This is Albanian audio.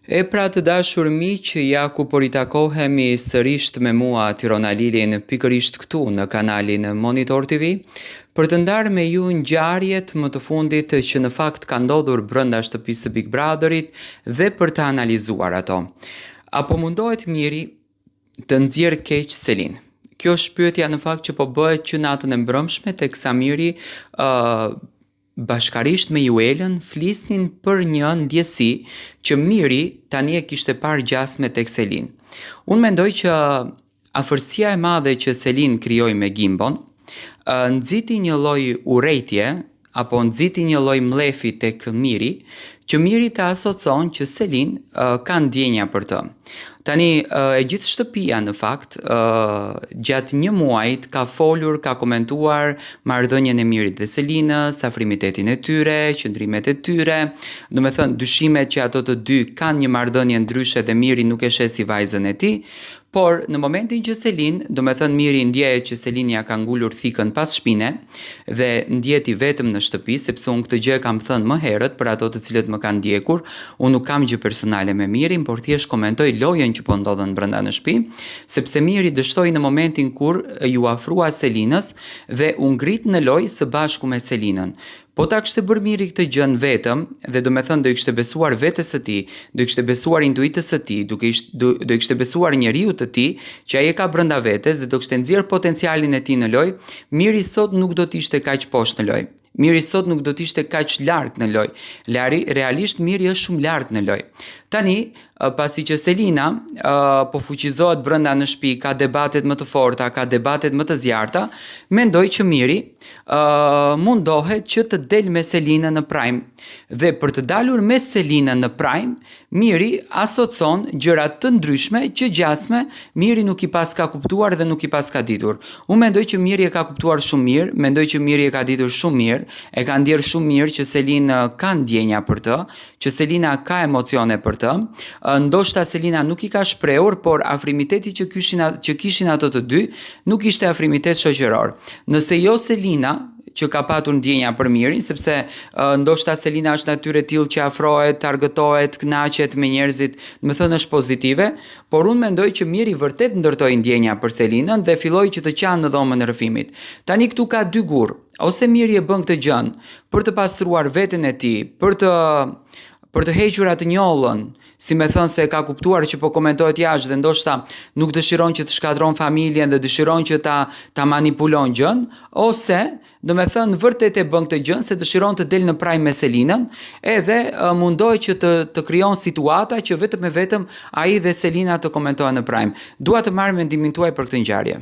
E pra të dashur miq, ja ku po ritakohemi sërisht me mua Tiron Alilin pikërisht këtu në kanalin Monitor TV për të ndarë me ju ngjarjet më të fundit që në fakt kanë ndodhur brenda shtëpisë së Big Brotherit dhe për të analizuar ato. A po mundohet Miri të nxjerrë keq Selin? Kjo është pyetja në fakt që po bëhet që natën e mbrëmshme teksa Miri ë uh, bashkarisht me Juelën flisnin për një ndjesi që Miri tani e kishte parë gjasme tek Selin. Unë mendoj që afërsia e madhe që Selin krijoi me Gimbon, nxiti një lloj urrejtje apo nxiti një lloj mllefi tek Miri, që Miri të asocon që Selin ka ndjenja për të. Tani e gjithë shtëpia në fakt gjatë një muajit ka folur, ka komentuar marrëdhënien e Mirit dhe Selinës, afrimitetin e tyre, qëndrimet e tyre, domethënë dyshimet që ato të dy kanë një marrëdhënie ndryshe dhe Miri nuk e sheh si vajzën e tij, Por, në momentin që Selin, domethënë Miri ndjehet që Selin ia ka ngulur thikën pas shpine dhe ndjehet i vetëm në shtëpi, sepse unë këtë gjë e kam thënë më herët për ato të cilët më kanë ndjekur, unë nuk kam gjë personale me Mirin, por thjesht komentoj lojën që po ndodhën brenda në shtëpi, sepse Miri dështoi në momentin kur iu afrua Selinës dhe u ngrit në lojë së bashku me Selinën. Po ta kishte bërë Miri këtë gjënë vetëm dhe domethënë do i kishte besuar vetes së tij, do i kishte besuar intuitës së tij, duke ish, do, do i kishte besuar njeriut të tij, që ai e ka brenda vetes dhe do kishte nxjerrë potencialin e tij në lojë, Miri sot nuk do të ishte kaq poshtë në lojë. Miri sot nuk do të ishte kaq lart në lojë. Lari, realisht Miri është shumë lart në lojë. Tani, pasi që Selina po fuqizohet brenda në shtëpi, ka debatet më të forta, ka debatet më të zjarrta, mendoj që Miri mundohet që të del me Selinën në prime. Dhe për të dalur me Selinën në prime, Miri asocon gjëra të ndryshme që gjasme Miri nuk i paska kuptuar dhe nuk i paska ditur. Unë mendoj që Miri e ka kuptuar shumë mirë, mendoj që Miri e ka ditur shumë mirë, e ka ndjerë shumë mirë që Selina ka ndjenja për të, që Selina ka emocione për të. Ndoshta Selina nuk i ka shprehur, por afrimiteti që kishin që kishin ato të dy nuk ishte afrimitet shoqëror. Nëse jo Selina që ka patur ndjenja për Mirin, sepse ndoshta Selina është natyrë e tillë që afrohet, argëtohet, kënaqet me njerëzit, domethënë është pozitive, por unë mendoj që Miri vërtet ndërtoi ndjenja për Selinën dhe filloi që të qanë në dhomën e rrëfimit. Tani këtu ka dy gurë. Ose Miri e bën këtë gjënë për të pastruar veten e tij, për të për të hequr atë njollën, si me thënë se e ka kuptuar që po komentohet jashtë dhe ndoshta nuk dëshiron që të shkatërron familjen dhe dëshiron që ta ta manipulon gjën, ose domethënë vërtet e bën këtë gjën se dëshiron të del në prime me Selinën, edhe mundohet që të të krijon situata që vetëm e vetëm ai dhe Selina të komentohen në prime. Dua të marr mendimin tuaj për këtë ngjarje.